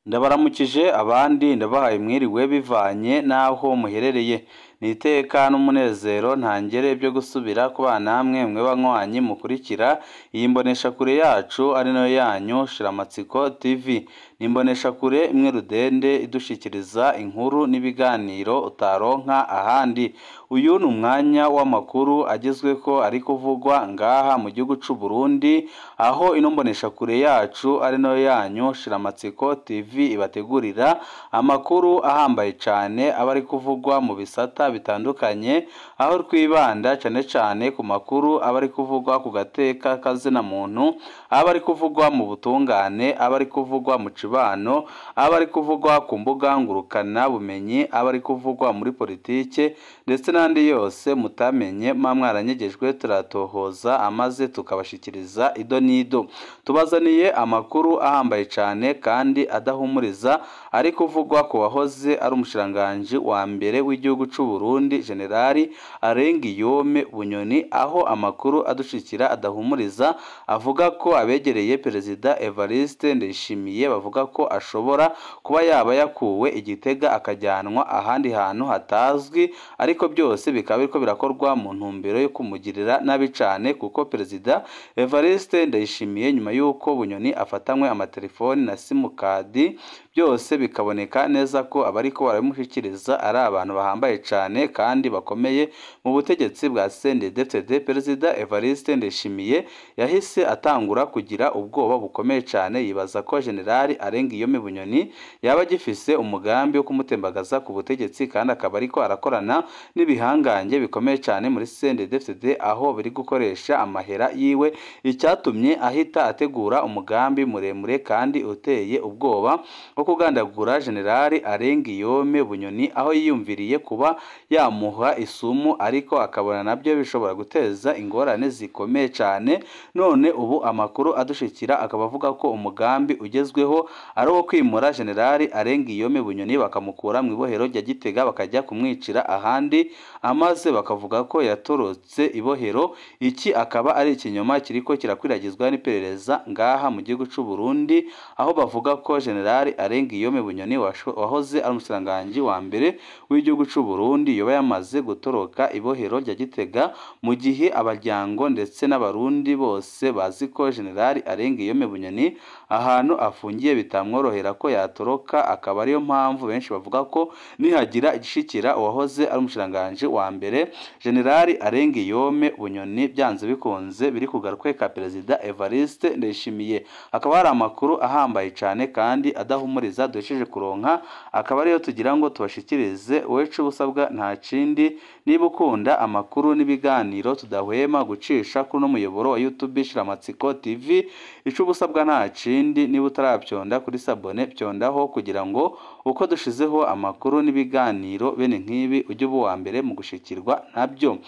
Ndabaramukije abandi ndabahaye mwiriwe bivanye n'aho muherereye. Ni iteka n'umunezero ntangere byo gusubira kubana namwe mwe banywanyi mukurikira iyi mboneshakure yacu ari nayo yanyu Shiramatsiko TV. Ni imboneshakure imwe rudende idushikiriza inkuru n'ibiganiro utaronka ahandi. Uyu ni umwanya w'amakuru agezweko ari kuvugwa ngaha mu gihugu c'u Burundi, aho ino mboneshakure yacu ari nayo yanyu Shiramatsiko TV ibategurira amakuru ahambaye cane aba ari kuvugwa mu bisata bitandukanye, aho twibanda cane cane ku makuru aba ari kuvugwa ku gateka kazina muntu, aba ari kuvugwa mu butungane, aba ari kuvugwa mu cibano, aba ari kuvugwa ku mbuga ngurukana bumenyi, aba ari kuvugwa muri politike ndetse n'andi yose mutamenye mwa mwaranyegejwe, turatohoza amaze tukabashikiriza ido n'ido. Tubazaniye amakuru ahambaye cane kandi adahumuriza ari kuvugwa ku wahoze ari umushikiranganji wa mbere w'igihugu c'u Burundi Generali Arengiyome Bunyoni, aho amakuru adushikira adahumuriza avuga ko abegereye Perezida Evariste Ndayishimiye bavuga ko ashobora kuba yaba yakuwe i Gitega akajyanwa ahandi hantu hatazwi, ariko byose bikaba biriko birakorwa mu ntumbero yo kumugirira nabi cane, kuko Perezida Evariste Ndayishimiye nyuma y'uko Bunyoni afatanywe amatelefoni na simukadi byose bikaboneka neza ko abariko barabimushikiriza ari abantu bahambaye cane kandi bakomeye mu butegetsi bwa CNDD-FDD. Perezida Evariste Ndayishimiye yahise atangura kugira ubwoba bukomeye cane, yibaza ko Generali Arengiyome Bunyoni yaba agifise umugambi wo kumutembagaza ku butegetsi, kandi akaba ariko arakorana n'ibihangange bikomeye cane muri CNDD-FDD, aho biri gukoresha amahera yiwe, icyatumye ahita ategura umugambi muremure kandi uteye ubwoba wo kugandagura Generali Arengiyome Bunyoni, aho yiyumviriye kuba yamuha isumu, ariko akabona nabyo bishobora guteza ingorane zikomeye cane. None ubu amakuru adushikira akaba avuga ko umugambi ugezweho ari uwo kwimura Generali Arengiyome Bunyoni bakamukura mu ibohero rya Gitega bakajya kumwicira ahandi, amaze bakavuga ko yatorotse ibohero. Iki akaba ari ikinyoma kiriko kirakwiragizwa n'iperereza ngaha mu gihugu c'u Burundi, aho bavuga ko Generali Arengiyome Bunyoni wahoze ari umushikiranganji wa mbere w'igihugu c'u Burundi yoba yamaze gutoroka ibohero rya Gitega, mu gihe abaryango ndetse n'abarundi bose bazi ko Generali Arengiyome Bunyoni ahantu afungiye bitamworohera ko yatoroka, akaba ariyo mpamvu benshi bavuga ko nihagira igishikira uwahoze ari umushikiranganji wa mbere Generali Arengiyome Bunyoni byanze bikunze biri kugarukwe ka Perezida Evariste Ndayishimiye. Hakaba hari amakuru ahambaye cane kandi adahumuriza duhesheje kuronka, akaba ariyo tugira ngo tubashikirize. Wecu ubusabwa nta kindi, niba ukunda amakuru n'ibiganiro tudahwema gucisha kuri uno muyoboro wa YouTube Shiramatsiko TV, ico ubusabwa nta kindi, niba utarabyonda kuri sabone byondaho kugira ngo uko dushizeho amakuru n'ibiganiro bene nk'ibi ujye uba uwa mbere mu gushikirwa nabyo.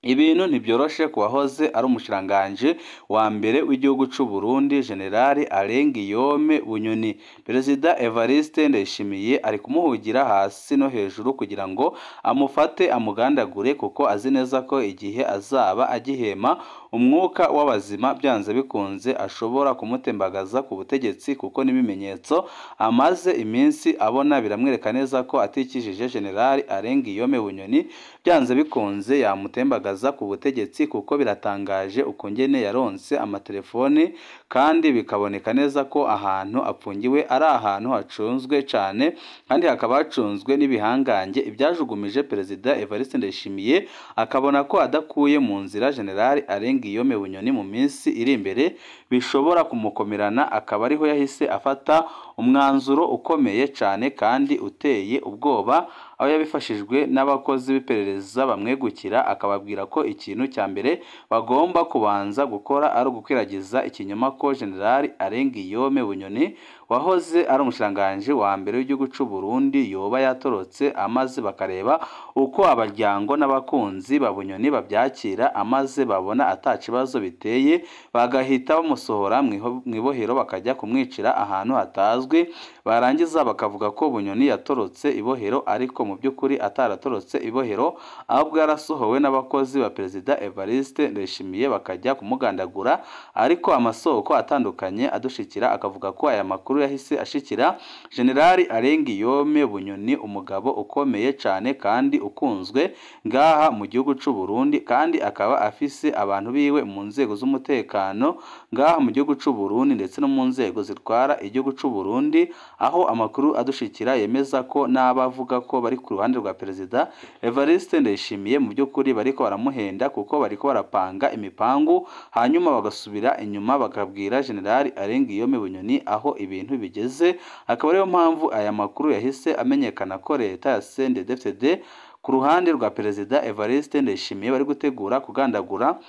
Ibintu ntibyoroshe ku wahoze ari umushikiranganji wa mbere w'igihugu c'u Burundi Generali Arengiyome Bunyoni. Perezida Evariste Ndayishimiye ari kumuhugira hasi no hejuru kugira ngo amufate amugandagure, kuko azi neza ko igihe azaba agihema umwuka w'abazima byanze bikunze ashobora kumutembagaza ku butegetsi, kuko n'ibimenyetso amaze iminsi abona biramwereka neza ko atikijije Generali Arengiyome Bunyoni byanze bikunze yamutembagaza ku butegetsi, kuko biratangaje ukungene yaronse amatelefoni kandi bikaboneka neza ko ahantu apfungiwe ari ahantu hacunzwe cane kandi hakaba hacunzwe n'ibihangange. Ibyajugumije Perezida Evariste Ndayishimiye akabona ko adakuye mu nzira Generali Arengiyome Bunyoni mu minsi iri imbere bishobora kumukomerana, akaba ariho yahise afata umwanzuro ukomeye cane kandi uteye ubwoba, aho yabifashijwe n'abakozi b'iperereza bamwegukira akababwira ko ikintu cya mbere bagomba kubanza gukora ari ugukwiragiza ikinyoma ko Generali Arengiyome Bunyoni wahoze ari umushikiranganji wa mbere w'igihugu c'u Burundi yoba yatorotse, amaze bakareba uko abaryango n'abakunzi ba Bunyoni babyakira, amaze babona atakibazo biteye bagahita bamusohora mu ibohero bakajya kumwicira ahantu hatazwi, barangiza bakavuga ko Bunyoni yatorotse ibohero, ariko mu by'ukuri ataratorotse ibohero, ahubwo yarasohowe n'abakozi ba Perezida Evariste Ndayishimiye bakajya kumugandagura. Ariko amasoko atandukanye adushikira akavuga ko aya makuru amakuru yahise ashikira General Alengiyome Bunyoni, umugabo ukomeye cane kandi ukunzwe ngaha mu gihugu c'u Burundi, kandi akaba afise abantu biwe mu nzego z'umutekano ngaha mu gihugu c'u Burundi ndetse no mu nzego zitwara igihugu c'u Burundi, aho amakuru adushikira yemeza ko n'abavuga ko bari ku ruhande rwa Perezida Evariste Ndayishimiye mu by'ukuri bariko baramuhenda, kuko bariko barapanga imipangu hanyuma bagasubira inyuma bakabwira General Alengiyome Bunyoni aho ibintu bigeze. Akaba ariyo mpamvu aya makuru yahise amenyekana ko leta ya CNDD-FDD ku ruhande rwa Perezida Evariste Ndayishimiye bari gutegura kugandagura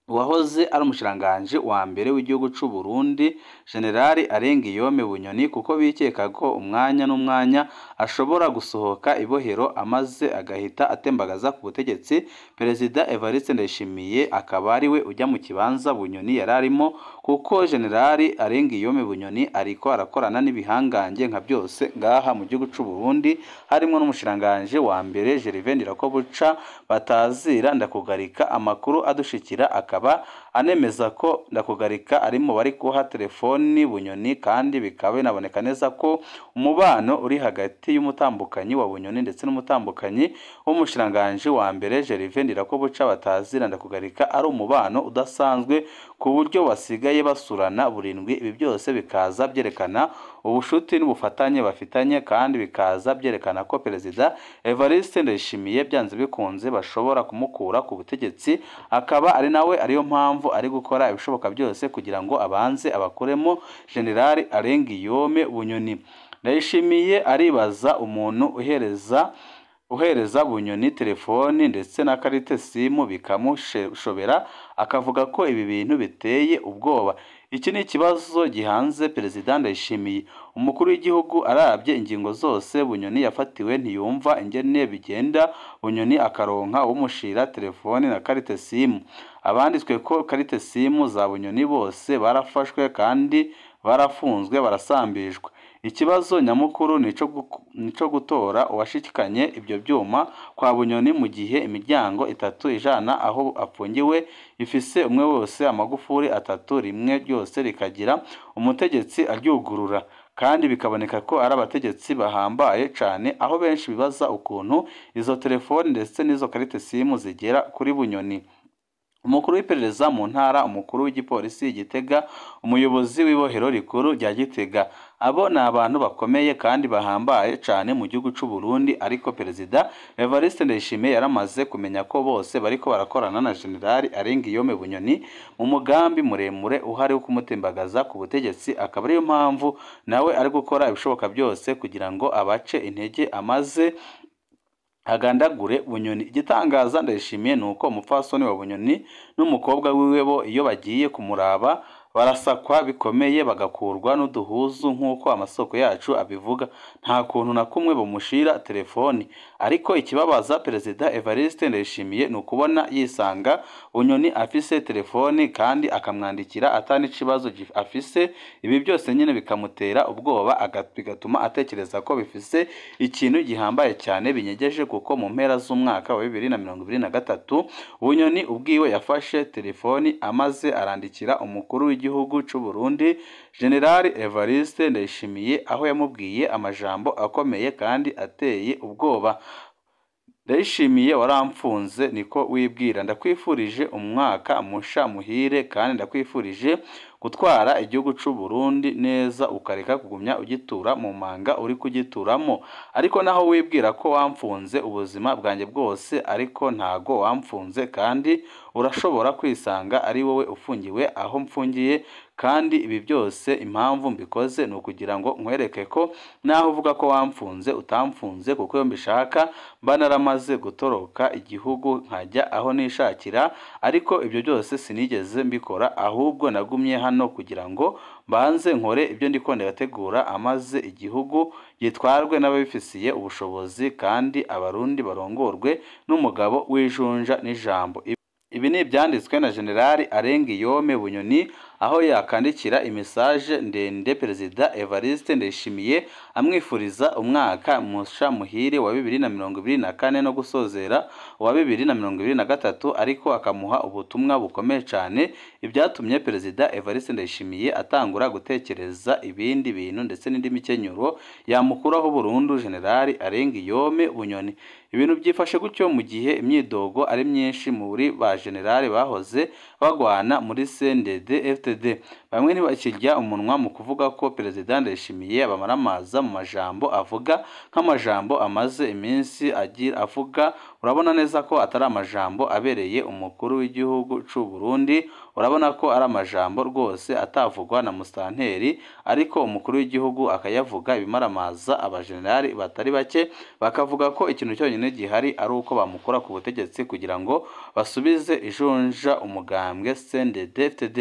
uwahoze ari umushikiranganji wa mbere w'igihugu c'u Burundi General Alengiyome Bunyoni, kuko bikeka ko umwanya n'umwanya ashobora gusohoka ibohero amaze agahita atembagaza ku butegetsi Perezida Evariste Ndayishimiye, akaba ari we ujya mu kibanza Bunyoni yari arimo, kuko General Alengiyome Bunyoni ariko arakorana n'ibihangange nka byose ngaha mu gihugu c'u Burundi, harimo n'umushikiranganji wa mbere Gervais Ndirakobuca batazira Ndakugarika. Amakuru adushikira akaba anemeza ko Ndakugarika ari mu bari guha telefoni Bunyoni, kandi bikaba binaboneka neza ko umubano uri hagati y'umutambukanyi wa Bunyoni ndetse n'umutambukanyi w'umushikiranganji wa mbere Gervais Ndirakobuca batazira Ndakugarika ari umubano udasanzwe, ku buryo basigaye basurana burindwi. Ibi byose bikaza byerekana ubushuti n'ubufatanye bafitanye, kandi bikaza byerekana ko Perezida Evariste Ndayishimiye byanze bikunze bashobora kumukura ku butegetsi, akaba ari nawe ariyo mpamvu ari gukora ibishoboka byose kugira ngo abanze abakuremo General Alengiyome Bunyoni. Ndayishimiye aribaza umuntu uhereza Bunyoni telefoni ndetse na karite simu bikamushobera, akavuga ko ibi bintu biteye ubwoba. Iki ni ikibazo gihanze Perezida Ndayishimiye. Umukuru w'igihugu arabye ingingo zose Bunyoni yafatiwe ntiyumva ingene bigenda Bunyoni akaronka umushira telefoni na karite simu. Abanditswe ko karite simu za Bunyoni bose barafashwe kandi barafunzwe barasambishwa. Ikibazo nyamukuru nico gutora uwashikanye ibyo byuma kwa Bunyoni, mu gihe imiryango itatu ijana aho apfungiwe ifise umwe wose amagufuri atatu, rimwe ryose rikagira umutegetsi aryugurura, kandi bikaboneka ko ari abategetsi bahambaye cane, aho benshi bibaza ukuntu izo telefoni ndetse n'izo karite simu zigera kuri Bunyoni. Umukuru w'iperereza mu ntara, umukuru w'igipolisi Gitega, umuyobozi w'ibohero rikuru rya Gitega, abo ni abantu bakomeye kandi bahambaye cane mu gihugu c'u Burundi. Ariko Perezida Evariste Ndayishimiye yaramaze kumenya ko bose bariko barakorana na General Alengiyome Bunyoni mu mugambi muremure uhari wo kumutembagaza ku butegetsi, akaba ariyo mpamvu nawe ari gukora ibishoboka byose kugira ngo abace intege amaze agandagure Bunyoni. Igitangaza Ndayishimiye ni uko umupfasoni wa Bunyoni n'umukobwa wiwe bo iyo bagiye kumuraba barasakwa bikomeye, bagakurwa n'uduhuzu nk'uko amasoko yacu abivuga. Nta kuntu na kumwe bamushira telefoni. Ariko ikibabaza Perezida Evariste Ndayishimiye ni ukubona yisanga Bunyoni afise telefoni kandi akamwandikira atani ikibazo afise. Ibi byose nyine bikamutera ubwoba, bigatuma atekereza ko bifise ikintu gihambaye cyane binyegeje, kuko mu mpera z'umwaka wa 2023 Bunyoni ubwiwe yafashe telefoni amaze arandikira umukuru w'igihugu c'u Burundi General Evariste Ndayishimiye, aho yamubwiye amajambo akomeye kandi ateye ubwoba. Ndayishimiye waramfunze niko wibwira, ndakwifurije umwaka musha muhire, kandi ndakwifurije gutwara igihugu c'u Burundi neza, ukareka kugumya ugitura mu manga uri kugituramo. Ariko naho wibwira ko wamfunze ubuzima bwanjye bwose, ariko ntago wamfunze, kandi urashobora kwisanga ari wowe ufungiwe aho mfungiye. Kandi ibi byose impamvu mbikoze ni ukugira ngo nkwereke ko naho uvuga ko wamfunze utamfunze, kuko iyo mbishaka mba naramaze gutoroka igihugu nkajya aho nishakira. Ariko ibyo byose sinigeze mbikora, ahubwo nagumye hano kugira ngo mbanze nkore ibyo ndiko ndategura, amaze igihugu gitwarwe n'ababifisiye ubushobozi, kandi abarundi barongorwe n'umugabo w'ijunja n'ijambo. Ibi ni ibyanditswe na General Arengiyome Bunyoni aho yakandikira imesaje ndende Perezida Evariste Ndayishimiye amwifuriza umwaka musha muhire wa 2024 no gusozera wa 2023, ariko akamuha ubutumwa bukomeye cyane, ibyatumye Perezida Evariste Ndayishimiye atangura gutekereza ibindi bintu ndetse n'indi mikenyero yamukuraho burundu General Arengiyome Bunyoni. Ibintu byifashe gutyo mu gihe imyidogo ari myinshi muri ba general bahoze bagwana muri CNDD FDD. Bamwe ntibakirya umunwa mu kuvuga ko Perezida Ndayishimiye abamaramaza mu majambo avuga, nk'amajambo amaze iminsi agira avuga. Urabona neza ko atari amajambo abereye umukuru w'igihugu c'u Burundi, urabona ko ari amajambo rwose atavugwa na musitanteri, ariko umukuru w'igihugu akayavuga ibimaramaza. Abajenerali batari bake bakavuga ko ikintu cyonyine gihari ari uko bamukura ku butegetsi kugira ngo basubize ijunja umugambwe CNDD FDD.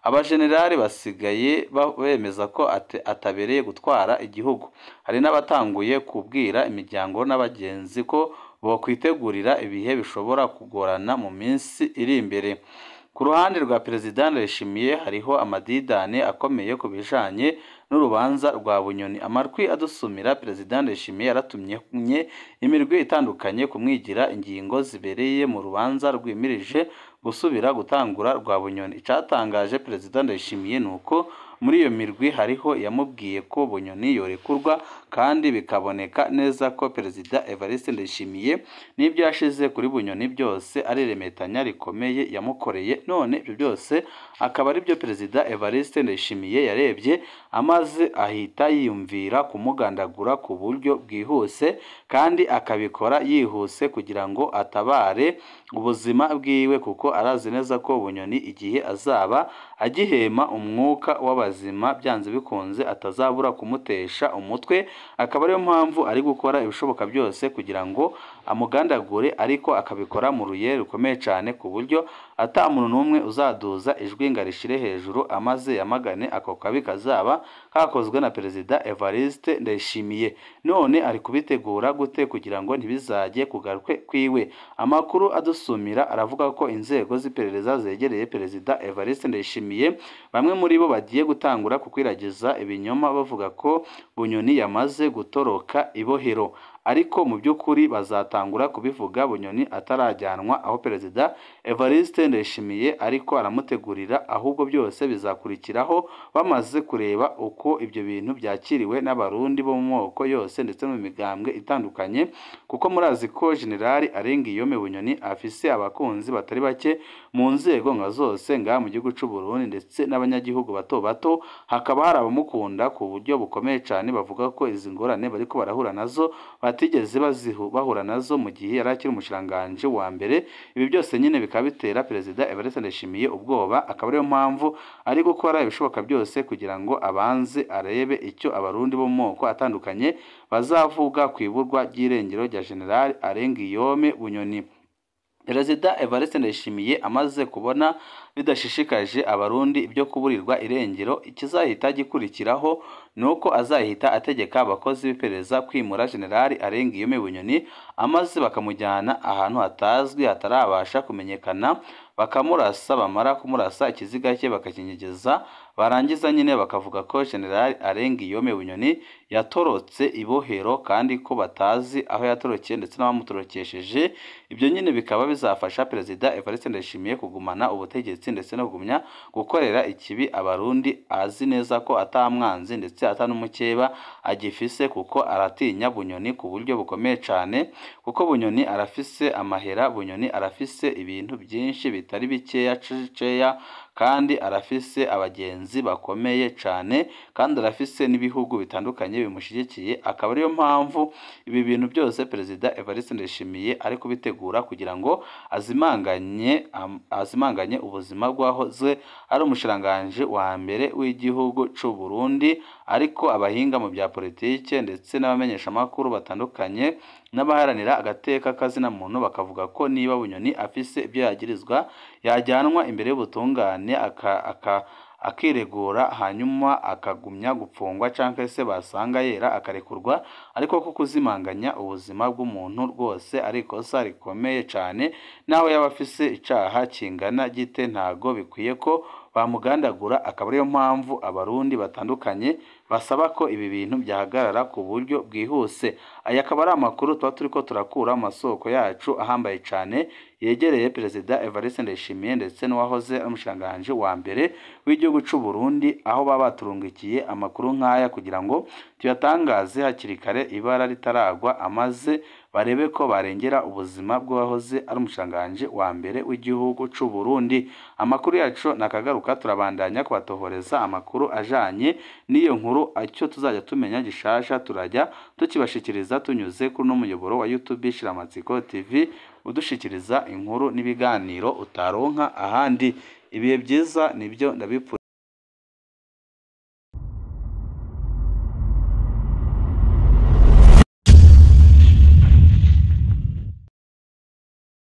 Abajenerali basigaye bemeza ko atabereye gutwara igihugu. Hari n'abatanguye kubwira imiryango n'abagenzi ko bokwitegurira ibihe bishobora kugorana mu minsi iri imbere. Ku ruhande rwa Perezida Ndayishimiye hariho amadidane akomeye ku bijanye n'urubanza rwa Bunyoni. Amarwi adusumira Perezida Ndayishimiye yaratumye imirwi itandukanye kumwigira ingingo zibereye mu rubanza rwimirije gusubira gutangura rwa Bunyoni. Icatangaje Perezida Ndayishimiye nuko muri iyo mirwi hariho yamubwiye ko Bunyoni yorekurwa, kandi bikaboneka neza ko Perezida Evariste Ndayishimiye n'ibyo yashize kuri Bunyoni byose ari remetanya rikomeye yamukoreye. None ibyo byose akaba ari byo Perezida Evariste Ndayishimiye yarebye amaze ahita yiyumvira kumugandagura ku buryo bwihuse, kandi akabikora yihuse kugira ngo atabare ubuzima bwiwe, kuko arazi neza ko Bunyoni igihe azaba agihema umwuka w'abazima byanze bikunze atazabura kumutesha umutwe. Akaba ariyo mpamvu ari gukora ibishoboka byose kugira ngo amugandagure, ariko akabikora mu ruye rukomeye cyane ku buryo ata muntu n'umwe uzaduza ijwi ngo arishire hejuru amaze yamagane ako kabi kazaba kakozwe na Perezida Evariste Ndayishimiye. None ari kubitegura gute kugira ngo ntibizajye kugarukwe kwiwe? Amakuru adusumira aravuga ko inzego z'iperereza zegereye Perezida Evariste Ndayishimiye bamwe muri bo bagiye gutangura kukwiragiza ibinyoma bavuga ko Bunyoni yamaze gutoroka ibohero, ariko mu by'ukuri bazatangura kubivuga Bunyoni atarajyanwa aho Perezida Evariste Ndayishimiye ariko aramutegurira. Ahubwo byose bizakurikiraho bamaze kureba uko ibyo bintu byakiriwe n'abarundi bo mu moko yose ndetse no mu migambwe itandukanye, kuko murazi ko General Arengiyome Bunyoni afise abakunzi batari bake mu nzego nka zose ngaha mu gihugu c'u Burundi ndetse n'abanyagihugu bato bato, hakaba hari abamukunda ku buryo bukomeye cyane, bavuga ko izi ngorane bariko barahura nazo batigeze bahura nazo mu gihe yari akiri umushikiranganji wa mbere. Ibi byose nyine bikaba bitera Perezida Evariste Ndayishimiye ubwoba, akaba ariyo mpamvu ari gukora ibishoboka byose kugira ngo abanze arebe icyo abarundi bo mu moko atandukanye bazavuga ku iburwa ry'irengero rya General Arengiyome Bunyoni. Perezida Evariste Ndayishimiye amaze kubona bidashishikaje abarundi ibyo kuburirwa irengero, ikizahita gikurikiraho nuko azahita ategeka abakozi b'iperereza kwimura General Arengiyome Bunyoni, amaze bakamujyana ahantu hatazwi hatarabasha kumenyekana, bakamurasa, bamara kumurasa ikiziga cye bakakinyegeza, barangiza nyine bakavuga ko General Arengiyome Bunyoni yatorotse ibohero kandi ko batazi aho yatorokeye ndetse n'abamutorokesheje. Ibyo nyine bikaba bizafasha Perezida Evariste Ndayishimiye kugumana ubutegetsi ndetse no kugumya gukorera ikibi abarundi, azi neza ko atamwanzi ndetse atanumukeba agifise, kuko aratinya Bunyoni ku buryo bukomeye cyane, kuko Bunyoni arafise amahera, Bunyoni arafise ibintu byinshi bitari bikeya ceya, kandi arafise abagenzi bakomeye cyane, kandi arafise n'ibihugu bitandukanye bimushyigikiye. Akaba ariyo mpamvu ibi bintu byose Perezida Evariste Ndayishimiye ari kubitegura kugira ngo azimanganye ubuzima bw'ahoze ari umushikiranganji wa mbere w'igihugu c'u Burundi. Ariko abahinga mu bya politike ndetse n'abamenyeshamakuru batandukanye n'abaharanira agateka kazina muntu bakavuga ko niba Bunyoni afise ibyo yagirizwa yajyanwa imbere y'ubutungane akiregura hanyuma akagumya gupfungwa canke se basanga yera akarekurwa, ariko ko kuzimanganya ubuzima bw'umuntu rwose ari ikosa rikomeye cane, naho yaba afise icaha kingana gite ntago bikwiye ko bamugandagura. Akaba ariyo mpamvu abarundi batandukanye basaba ko ibi bintu byahagarara ku buryo bwihuse. Aya akaba ari amakuru tuba turiko turakura mu masoko yacu ahambaye cane yegereye Perezida Evariste Ndayishimiye ndetse n'uwahoze ari umushikiranganji wa mbere w'igihugu c'u Burundi, aho baba baturungikiye amakuru nk'aya kugira ngo tuyatangaze hakiri kare ibara ritaragwa, amaze barebe ko barengera ubuzima bw'uwahoze ari umushikiranganji wa mbere w'igihugu c'u Burundi. Amakuru yacu nakagaruka, turabandanya kubatohoreza amakuru ajanye n'iyo nkuru, icyo tuzajya tumenya gishasha turajya tukibashikiriza tunyuze kuri uno muyoboro wa YouTube Shiramatsiko TV, udushikiriza inkuru n'ibiganiro utaronka ahandi. Ibihe byiza nibyo ndabipfuriza.